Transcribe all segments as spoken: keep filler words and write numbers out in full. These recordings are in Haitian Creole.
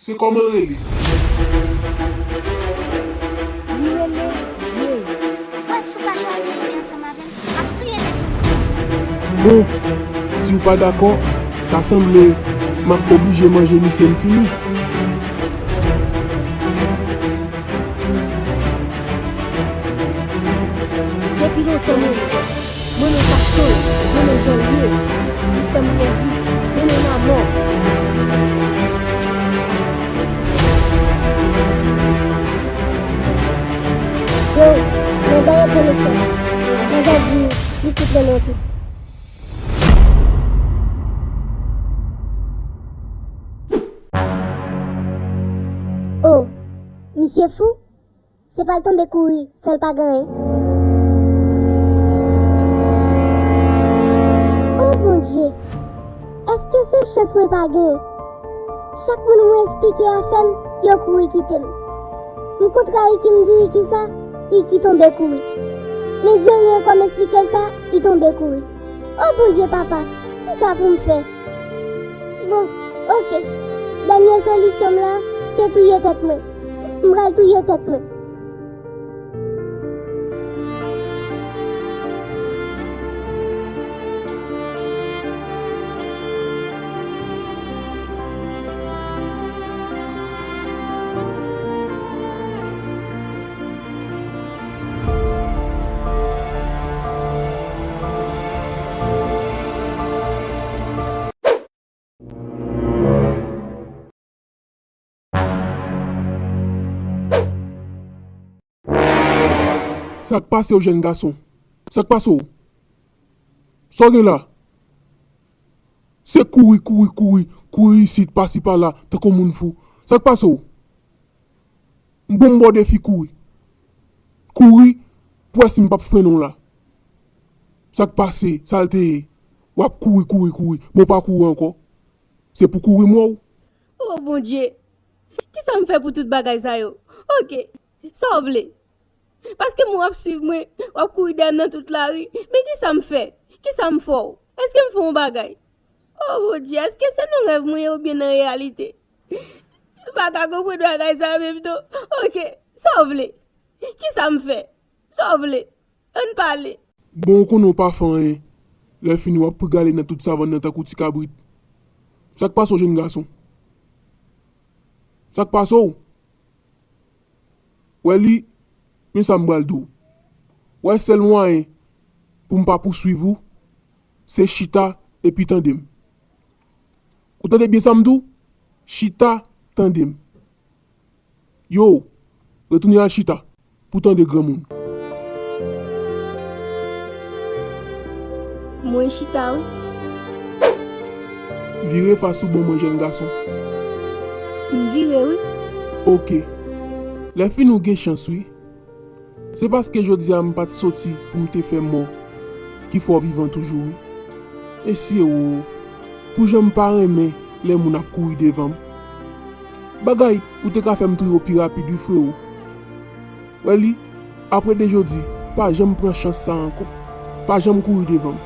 Se kòman l rele? Li rele Jerry. Wè, si w pa chwazi renmen ansanm avè m, m ap touye tèt mwen sou. Bon, si w pa dakò, ta sanble m ap oblije manje misye m fini. Depi lontan m renmen. Mwen renmen fason l, mwen renmen jan l ye. Li fè m plezi, mwen renmen l amò. Yo, manzè rete nan fè. Manzè di li fout renmen w tou. Oh, misye fou? Se pa l tonbe kouri san l pa gen anyen. O Bondye! Èske se chans mwen pa genyen? Chak moun mwen esplike afè m, yo kouri kite m. M kontre Ricky, m di Ricky sa, Ricky tonbe kouri. Men Jerry ankò, m esplike l sa, li tonbe kouri. O Bondye papa, kisa pou m fè? Bon, oke. Dènye solisyon m la, se touye tèt mwen. M pral touye tèt mwen. Sa k pase w, jèn gason? Sa k pase w? Sa w gen la? Se kouri, kouri, kouri, kouri isit, pasi pala, tankou moun fou. Sa k pase w? M bon, m ba w defi kouri. Kouri, pou wè si m p ap frennen w la. Sa k pase? Sa l te ye? W ap kouri, kouri, kouri. Bon, w pa kouri ankò. Se pou kouri m wè w. O Bondye, kisa m fè pou tout bagay sa yo? Oke, sa w vle? Paske moun w ap swiv mwen, w ap kouri dèyè m nan tout lari. Men kisa m fè? Kisa m fè w? Èske m fè w yon bagay? O Bondye, èske se nan rèv mwen ye oubyen nan reyalite? M pa ka konprann bagay sa yo menm non. Oke, sa w vle? Kisa m fè? Sa w vle? Ann pale. Bon, ou konnen w pa fè anyen. Lè fini, w ap pwigale nan tout savann nan tankou ti kabrit. Sa k pase w, jèn gason? Sa k pase w? Wè li, men sa m pral di w. Wè sèl mwayen pou m pa pouswiv ou, se chita epi tande m. Ou tande byen sa m di w? Chita, tande m. Yo, retounen al chita pou tande granmoun. Mwen chita wi. Vire fas ou ban mwen, jèn gason. M vire wi. Oke. Lè fini w gen chans wi. Se paske jodi a m pa t soti pou m te fè mò ki fè w vivan toujou wi. Mesye o, pou jan m pa renmen lè moun ap kouri devan m. Bagay ou te ka fè m touye w pi rapid wi, frewo. Wè li, apre de jodi, pa janm pran chans sa ankò. Pa janm kouri devan m.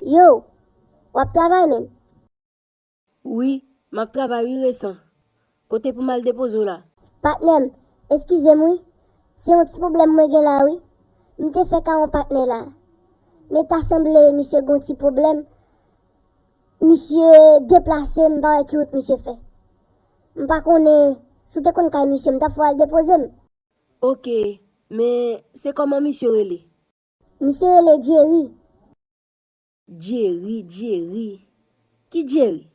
Yo, w ap travay, menn? Wi, m ap travay wi, Resan. Kote pou m al depoze w la? Patnè m, eskize m wi. Se yon ti pwoblèm mwen gen la wi. M te fè ka yon patnè la. Men ta sanble misye gen yon ti pwoblèm. Misye deplase, m pa wè ki wout misye fè. M pa konnen si w te konn kay misye, m t ap fè w al depoze m. Oke, men se kòman misye rele? Misye rele Jerry. Jerry, Jerry. Ki Jerry?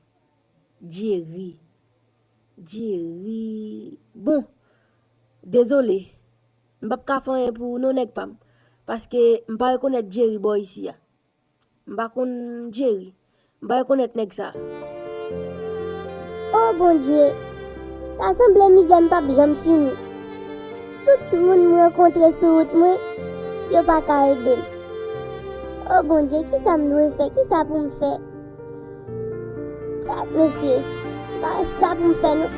Jerry, Jerry. Bon, dezole. M p ap ka fè anyen pou ou non, nèg pa m. Paske m pa rekonèt Jerry bò isi a. M pa konn Jerry. M pa rekonèt nèg sa. O Bondye, ta sanble mizè m p ap janm fini. Tout moun m rankontre sou wout mwen, yo pa ka ede m. O Bondye, kisa m dwe fè? Kisa pou m fè? Kèt, mesye, m pa wè sa pou m fè non.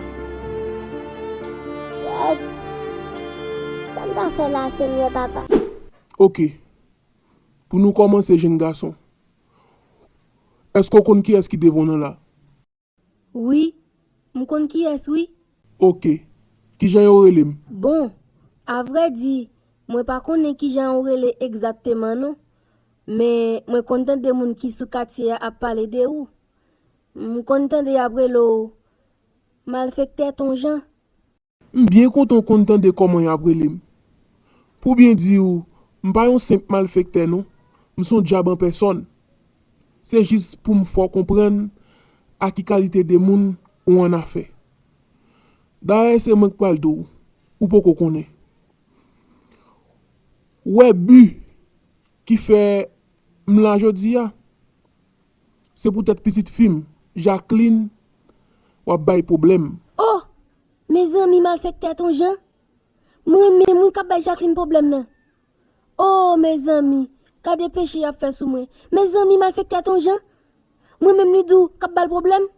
Kèt. ka fè la, Senyè Papa? Oke. Pou nou kòmanse, jenn gason, èske w konn kiyès ki devan w nan la? Wi, m konn kiyès, wi. Oke. Kijan yo rele m? Bon, avrèdi, mwen pa konnen kijan yo rele egzakteman, non. Men, mwen konn tande moun ki sou katye a ap pale de ou. M konn tande y ap rele w Malfektè Ton Jan. M byen kontan w konn tande kòman y ap rele m. Pou byen di w, m pa yon senp malfektè non, m s on dyab an pèsòn. Se jis pou m fè w konprann a ki kalite de moun ou annafè. Dayè se mwen k pral di w, ou poko konnen. Ou wè bi ki fè m la jodi a? Se poutèt pitit fi m, Jacqueline, w ap bay pwoblèm. Oh! Mezanmi, malfektè Ton Jan. Mwen menm wi k ap bay Jacqueline pwoblèm nan. Oh, mezanmi, gade peche y ap fè sou mwen. Mezanmi, malfektè Ton Jan. Mwen menm li di w k ap ba l pwoblèm?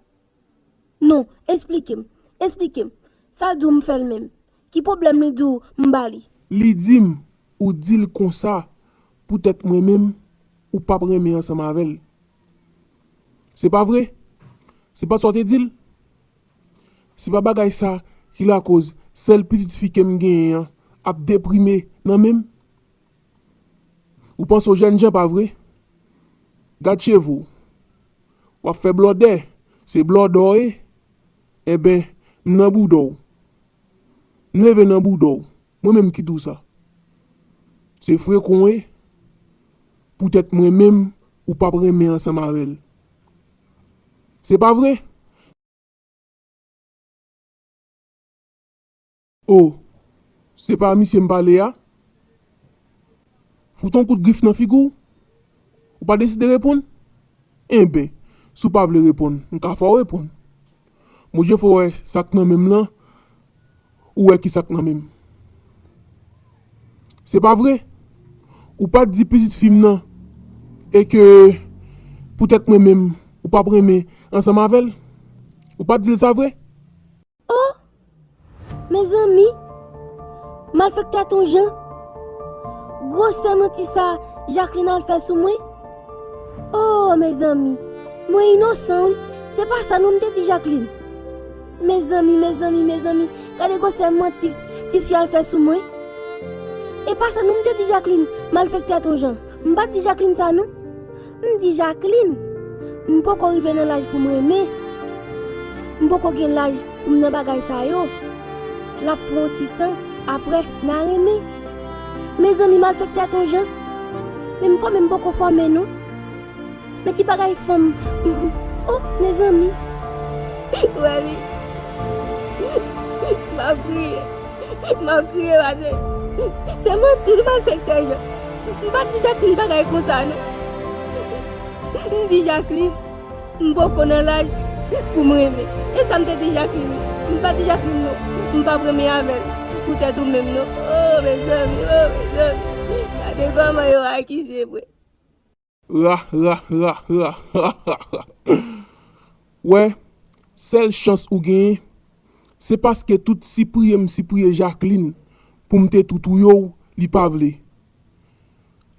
Non, esplike m. Esplike m. Sa l di w m fè l menm? Ki pwoblèm li di w m ba li? Li di m ou di l konsa poutèt mwen menm ou p ap renmen ansanm avè l. Se pa vre? Se pa sa w te di l? Se pa bagay sa ki lakoz sèl pitit fi ke m genyen an ap deprime nan men m? Ou panse w jènjan, pa vre? Gad cheve w. W ap fè blòdè, se blòdè w ye. Enben, m nan bouda w. M leve nan bouda w. Mwen menm ki di w sa. Se frekan w ye. Poutèt mwen menm, ou p ap renmen ansanm avè l. Se pa vre? O, se pa misye m pale a? Fout on kout grif nan figi w. Ou pa deside reponn? Enben, si w pa vle reponn, m ka fè w reponn. Bondye fè w wè sa k nan men m lan, ou wè ki sa k nan men m. Se pa vre? Ou pa t di pitit fi m nan, e ke poutèt mwen menm, ou p ap renmen ansanm avè l? Ou pa t di l sa vre? Oh! Mezanmi! Malfektè Ton Jan! Gwosè manti sa Jacqueline al fè sou mwen? Oh, mezanmi! Mwen inosan, wi. Se pa sa non m te di Jacqueline. Mezanmi, mezanmi, mezanmi! Gade gwosè manti tifi a al fè sou mwen. E pa sa non m te di Jacqueline, malfektè Ton Jan. M pa t di Jacqueline sa non. M di Jacqueline, m poko rive nan laj pou m renmen. M poko gen laj pou m nan bagay sa yo. L ap pran yon ti tan, aprè, n a renmen. Mezanmi, malfektè Ton Jan. Men m fòme, m poko fòme non. Nan ki bagay fanm? M, m, oh, mezanmi. Wè li. M ap kriye. M ap kriye pase se manti wi, malfektè Jan. M pa t di Jacqueline bagay konsa non. M di Jacqueline, m poko nan laj pou m renmen. E sa m te di Jacqueline. M pa di Jacqueline non, m p ap renmen avè l poutèt ou menm non. Oh, mezanmi, oh, mezanmi. Gade kòman yo akize mwen. Ra, ra, ra, ra, ra, ra, ra. Wè, sèl chans ou genyen, se paske tout sipriye m sipriye Jacqueline pou m te touye w, li pa vle.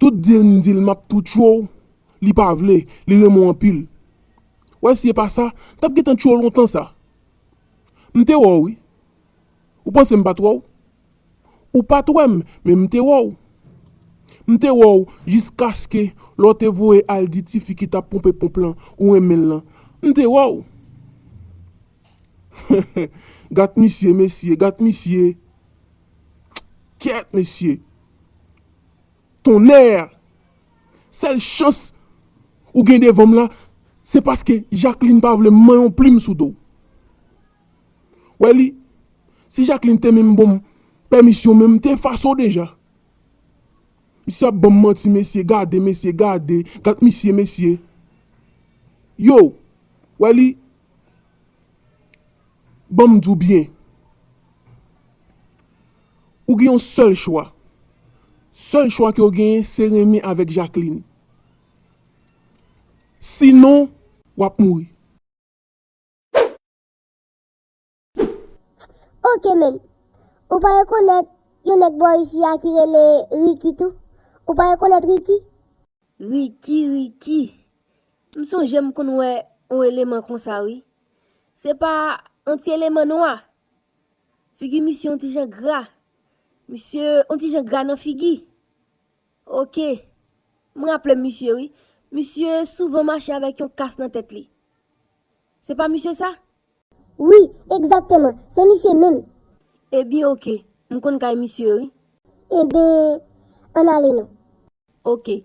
Tout di l m di l m ap touye w, li pa vle, li renmen w anpil. Wè, si e pa sa, m t ap gentan touye w lontan sa. M te wè w, wi. Ou panse m pa t wè w? Ou pa t wè m, men m te wè w. M te wè w jiskaske lè w te voye al di tifi ki t ap ponpe ponp lan ou renmen l lan. M te wè w. Gad misye, mesye, gad misye. Kyèt, mesye. Tonnè! Sèl chans ou gen devan m la, se paske Jacqueline pa vle m manyen yon plim sou do w. Wè li, si Jacqueline te menm ban m pèmisyon, men m te efase w deja. Misye ap ban m manti, mesye, gade, mesye, gade, gad misye, mesye. Yo, wè li, ban m di w byen. Ou gen yon sèl chwa. Sèl chwa ke w genyen, se renmen avèk Jacqueline. Sinon, w ap mouri. Oke, men ou pa rekonèt Gen nèg bò isi a ki rele Ricky tou. Ou pa rekonèt Ricky? Ricky, Ricky. M sonje m konn wè yon eleman konsa, wi. Se pa yon ti eleman nwa? Figi misye yon ti jan gra. Misye yon ti jan gra nan figi. Oke. M raple misye, wi. Misye souvan mache avèk yon kas nan tèt li. Se pa misye sa? Wi, egzakteman. Se misye menm. Ebyen, oke. M konn kay misye, wi. Ebyen, ann ale non. Oke.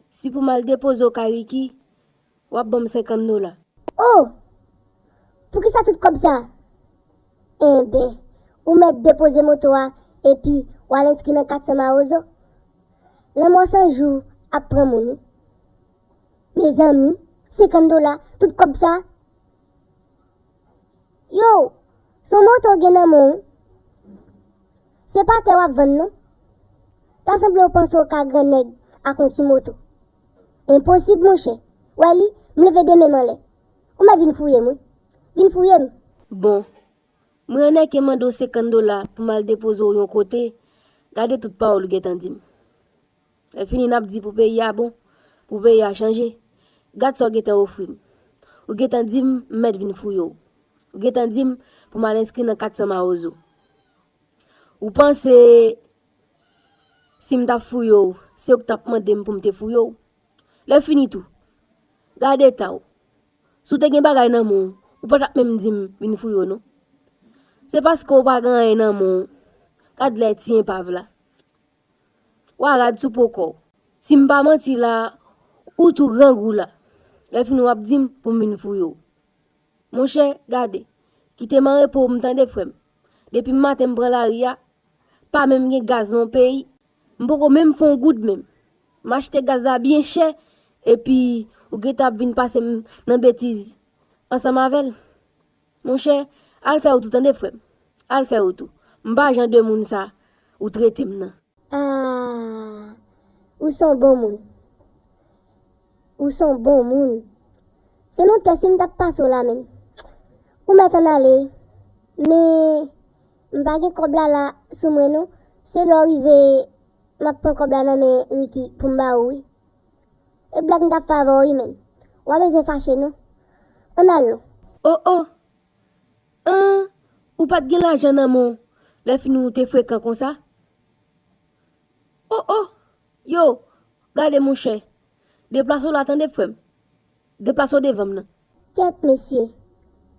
Si pou m al depoze w kay Ricky, w ap ban m senkant dola. Oh! Poukisa tout kòb sa? Enben, ou mèt depoze moto a, epi w al enskri nan kat san Mawozo. Lanmò san jou ap pran moun, wi. Mezanmi, senkant dola, tout kòb sa? Yo, se yon moto w gen nan men w, wi. Se pa tè w ap vann, non. Ta sanble w panse w ka grannèg ak yon ti moto. Enposib, monchè. Wè li, m leve de men m anlè. Ou mèt vin fouye m, wi. Vin fouye m. Bon, mwen anèke mande w senkant dola pou m al depoze w yon kote, gade tout pawòl ou gentan di m. Lè fini, n ap di pou peyi a bon, pou peyi a chanje. Gad sa w gentan ofri m. Ou gentan di m m mèt vin fouye w. Ou gentan di m pou m al enskri nan kat san Mawozo. Ou panse si m t ap fouye w, se ou k t ap mande m pou m te fouye w? Lè fini tou, gad eta w. Si w te gen bagay nan men w, ou pa t ap menm di m vin fouye w non. Se paske w pa gen anyen nan men w. Gad lè ti enpav la. W a rad sou po kò w. Si m pa manti la, ou tou grangou la. Lè fini w ap di m pou m vin fouye w. Monchè, gade, kite m an repo m tande frè m. Depi maten m pran lari a, pa menm gen gaz nan peyi. M poko menm fè yon goud menm. M achte gaz la byen chè, epi ou gentan ap vin pase m nan betiz ansanm avè l. Monchè, al fè wout ou tande frè m. Al fè wout ou. M pa jan de moun sa ou trete m nan. Ah, ou se yon bon moun. Ou se yon bon moun. Se nan tès wi m t ap pase w la menm. Ou mèt ann ale. Men, m pa gen kòb la la sou mwen non. Se lè w rive, m ap pran kòb la nan men Ricky pou m ba ou wi. E blag m t ap fè avè w wi menm. Ou pa bezwen fache non. Ann al non. Oh, oh. An, ou pa t gen lajan nan men w, lè fini w te frekan konsa? Oh, oh! Yo, gade monchè, deplase w la tande frè m. Deplase w devan m nan. Kèt mesye,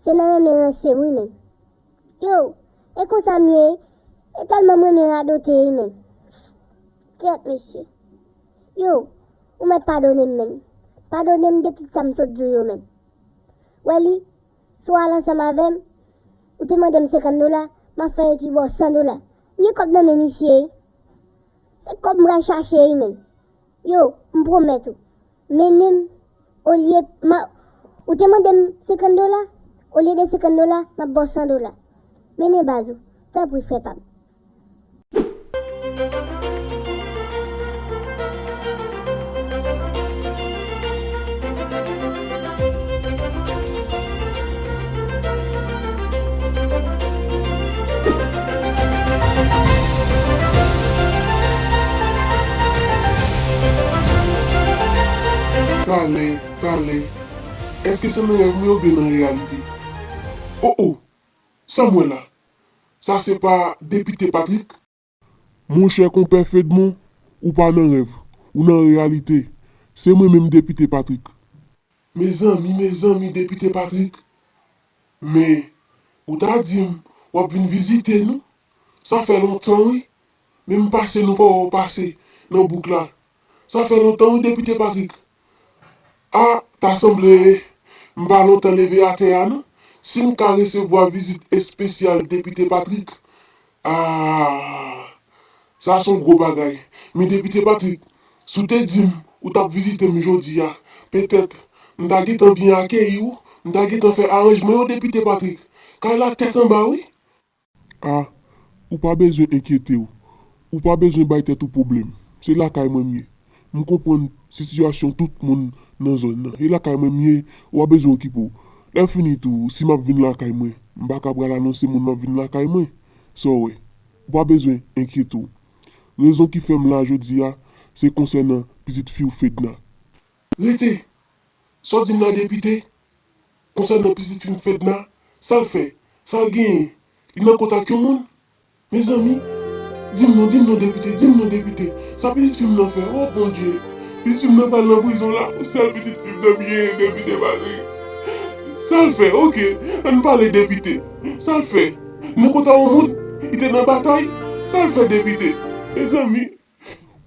se nan renmen ranse m wi menm. Yo, e konsa m ye, e tèlman m renmen radote wi menm. Kèt mesye. Yo, ou mèt padone m menm. Padone m de tout sa m sot di w yo menm. Wè li, si w al ansanm avè m, ou te mande m senkant dola, m ap fè Ricky ba w san dola. M gen kòb nan men misye wi. Se kòb m pral chache wi menm. Yo, m pwomèt ou. Mennen m, olye, m a, ou te mande m senkant dola, olye de senkant dola, m ap ba w san dola. Mennen baz ou, tanpri frè pa m. Talè, talè. Èske se nan rèv mwen oubyen nan reyalite? Oh, oh! Sa m wè la? Sa se pa Depite Patrick? Monchè konpè Fedmon, ou pa nan rèv, ou nan reyalite. Se mwen menm Depite Patrick. Mezanmi, mezanmi, Depite Patrick. Men, ou ta di m w ap vin vizite nou. Sa fè lontan wi. Men m pase nou pa wè w pase nan bouk la. Sa fè lontan wi, Depite Patrick. A, ta sanble m pa lontan leve atè a non. Si m ka resevwa vizit espesyal Depite Patrick, a, sa se yon gwo bagay. Men Depite Patrick, si w te di m ou t ap vizite m jodi a, petèt m ta gentan byen akeyi w, m ta gentan fè aranjman yo, Depite Patrick. Kay la tèt anba wi. A, ou pa bezwen enkyete w. Ou pa bezwen bay tèt ou pwoblèm. Se lakay mwen m ye. M konprann sitiyasyon tout moun nan zòn nan. E lakay mwen m ye, ou pa bezwen okipe w. Lè fini tou, si m ap vin lakay mwen, m pa ka pral anonse moun m ap vin lakay mwen. Sa w wè? Ou pa bezwen enkyete w. Rezon ki fè m la jodi a, se konsènan pitit fi w Fedna. Rete! Sa w di m la, depite? Konsènan pitit fi m Fedna, sa l fè? Sa l genyen? Li nan kontak yon moun? Mezanmi, di m non, di m non, depite, di m non, depite. Sa pitit fi m nan fè? O Bondye! Pitit fi m nan pral nan prizon la pou sèl pitit fi m nan m genyen, depite Patrick. Sa l fè? Oke, ann pale, depite. Sa l fè? Nan kontak yon moun? Li te nan batay? Sa l fè, depite? Mezanmi!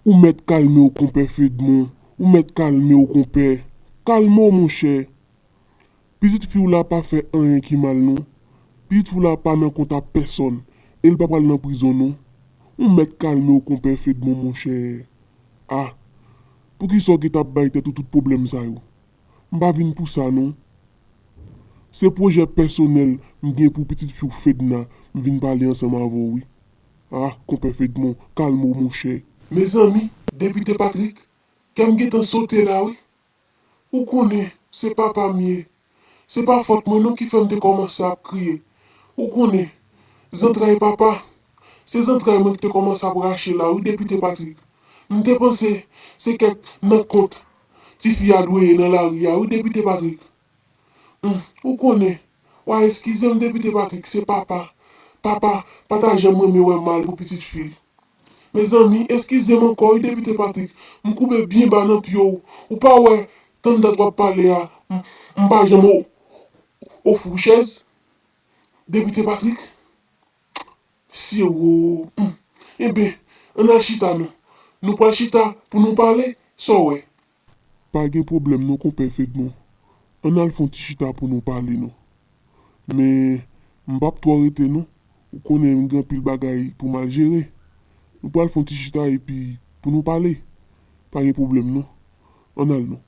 Ou mèt kalme w, konpè Fedmon. Ou mèt kalme w, konpè. Kalme w, monchè. Pitit fi w la pa fè anyen ki mal, non. Pitit fi w la pa nan kontak pèsonn. E l pa pral nan prizon, non. Ou mèt kalme w, konpè Fedmon, monchè. A! Poukisa w gentan ap bay tèt ou tout pwoblèm sa yo? M pa vin pou sa, non. Se pwojè pèsonèl m gen pou pitit fi w Fedna m vin pale ansanm avè w, wi. A, konpè Fedmon, kalme w, monchè. Mezanmi, depite Patrick, kè m gentan sote la, wi. Ou konnen, se papa m ye. Se pa fòt mwen non ki fè m te kòmanse ap kriye. Ou konnen, zantray papa, se zantray mwen ki te kòmanse ap rache la, wi, depite Patrick. M te panse se kèk nan kont tifi a dwe ye nan lari a, wi, depite Patrick. Hum, ou konnen, w a eskize m, depite Patrick, se papa. Papa pa ta janm renmen wè mal pou pitit fi l. Mezanmi, eskize m ankò, wi, depite Patrick. M koube byen ba nan pye w. Ou pa wè, tann dat w ap pale a, m, m pa janm o-, ofri w chèz? Depite Patrick? Siro. Hum. Enben, ann al chita non. Nou pral chita pou nou pale, sa w wè? Pa gen pwoblèm non, konpè Fedmon. Ann al fè yon ti chita pou nou pale non. Men, m p ap twò rete non. Ou konnen m gen anpil bagay pou m al jere. Nou pral fè yon ti chita epi pou nou pale. Pa gen pwoblèm non. Ann al non.